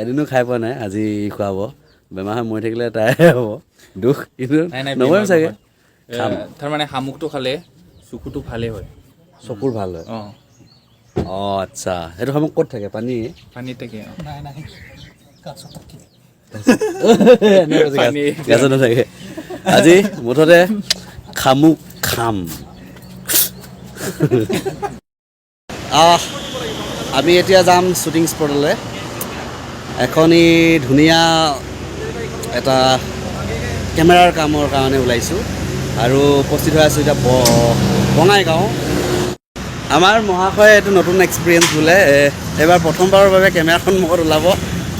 এদিনো খাই পোৱা নাই, আজি খুৱাব। বেমাৰ হৈ মৰি থাকিলে তাই হ'ব দুখ, কিন্তু নাই নাই, নমৰিম বেমাৰ চাগে। নহয়। তাৰমানে শামুকটো খালে চকুটো ভালেই হয়। চকুৰ ভাল হয়? অঁ। অঁ, আচ্ছা। সেইটো শামুক ক'ত থাকে? পানী? পানীত থাকে, অঁ। নাই নাই, গাছত থাকে। এনে কৈছে, পানী। গাছত নাথাকে। আজি মুঠতে শামুক খাম। আহ, আমি এতিয়া যাম শ্বুটিং স্পটলৈ। এখনি ধুনীয়া এটা কেমেৰাৰ কামৰ কাৰণে ওলাইছোঁ আৰু উপস্থিত হৈ আছোঁ এতিয়া বঙাইগাঁও। আমাৰ মহাশয়ে এইটো নতুন এক্সপিৰিয়েঞ্চ বোলে, এইবাৰ প্ৰথমবাৰৰ বাবে কেমেৰাৰ সন্মুখত ওলাব।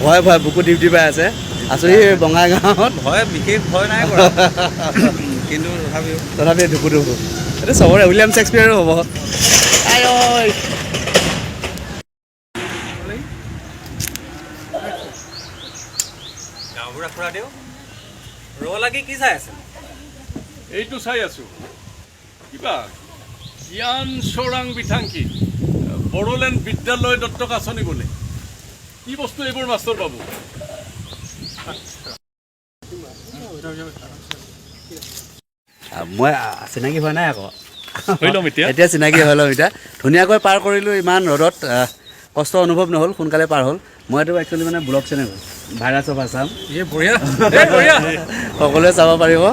ভয় ভয় বুকু টিপ টিপাই আছে। আছোঁ এই বঙাইগাঁৱত। ভয়, বিশেষ ভয় নাই কৰা, কিন্তু তথাপিও। তথাপি ধুকু ধুকু। এইটো চবৰে, উইলিয়াম শ্বেক্সপিয়াৰো হ'ব। আই ঐ। গাঁওবুঢ়া খুৰাদেউ, ৰ লাগি কি চাই আছে? এইটো চাই আছোঁ, কিবা জ্ঞান চোৰাং বিথাংকি বড়োলেণ্ড বিদ্যালয় দত্তক আঁচনি বোলে। কি বস্তু এইবোৰ মাষ্টৰ বাবু? মই চিনাকি হোৱা নাই আকৌ। হৈ ল'ম এতিয়া। এতিয়া চিনাকি হৈ ল'ম। এতিয়া ধুনীয়াকৈ পাৰ কৰিলোঁ। ইমান ৰ'দত কষ্ট অনুভৱ নহ'ল, সোনকালে পাৰ হ'ল। মই এইটো একচুৱেলি মানে blog channel virus of Assam. এই বঢ়িয়া, এই বঢ়িয়া। সকলোৱে চাব পাৰিব।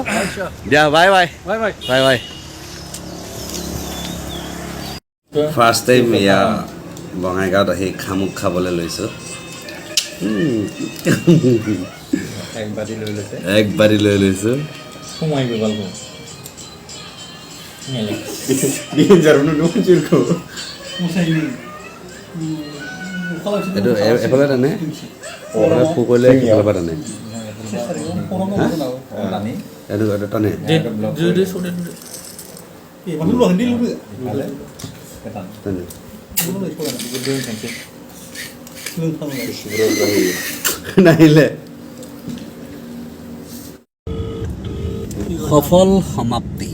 দিয়া, bye bye. Bye bye. Bye bye. First time এয়া বঙাইগাঁৱত আহি শামুক খাবলৈ লৈছোঁ। এক বাতি লৈ লৈছে। এক বাতি লৈ লৈছোঁ। সোমাই গ'ল। এইটো এফালে টানে, এফালে ফু কৰিলে সিফালৰ পৰা টানে। এইটো টানে। টানে নাহিলে। সফল সমাপ্তি,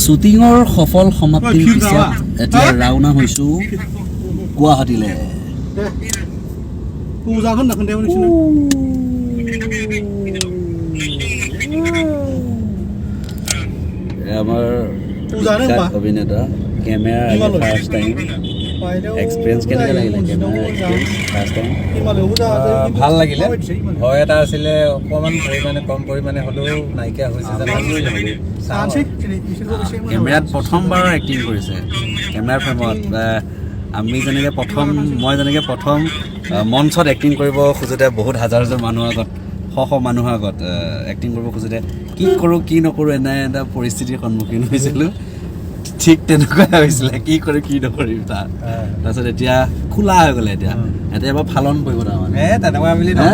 শ্বুটিঙৰ সফল সমাপ্তিৰ পিছত এতিয়া ৰাওনা হৈছোঁ গুৱাহাটীলৈ। जागोन होनना खोन्थायामोन नोंसोरनो। এয়া আমাৰ পূজা নে বিখ্যাত বা? অভিনেতা, camera Himalaya. First time experience কেনেকৈ লাগিলে? Camera experience first time. ভাল লাগিলে। ভয় এটা আছিলে অকণমান পৰিমাণে, কম পৰিমাণে হ'লেও নাইকিয়া হৈছে যেন চাওঁ আৰু। কেমেৰাত প্ৰথমবাৰৰ এক্টিং কৰিছে, কেমেৰাৰ ফ্ৰেমত। আমি যেনেকৈ প্ৰথম, মই যেনেকৈ প্ৰথম মঞ্চত এক্টিং কৰিব খোজোঁতে বহুত হাজাৰ হাজাৰ মানুহৰ আগত, শ শ মানুহৰ আগত এক্টিং কৰিব খোজোঁতে কি কৰোঁ কি নকৰোঁ এনে এটা পৰিস্থিতিৰ সন্মুখীন হৈছিলোঁ, ঠিক তেনেকুৱাই হৈছিলে, কি কৰিম কি নকৰিম তাত। তাৰপিছত এতিয়া খোলা হৈ গ'লে, এতিয়া এতিয়া এবাৰ ফালন পৰিব তাৰমানে। এ তেনেকুৱা বুলি নহয়।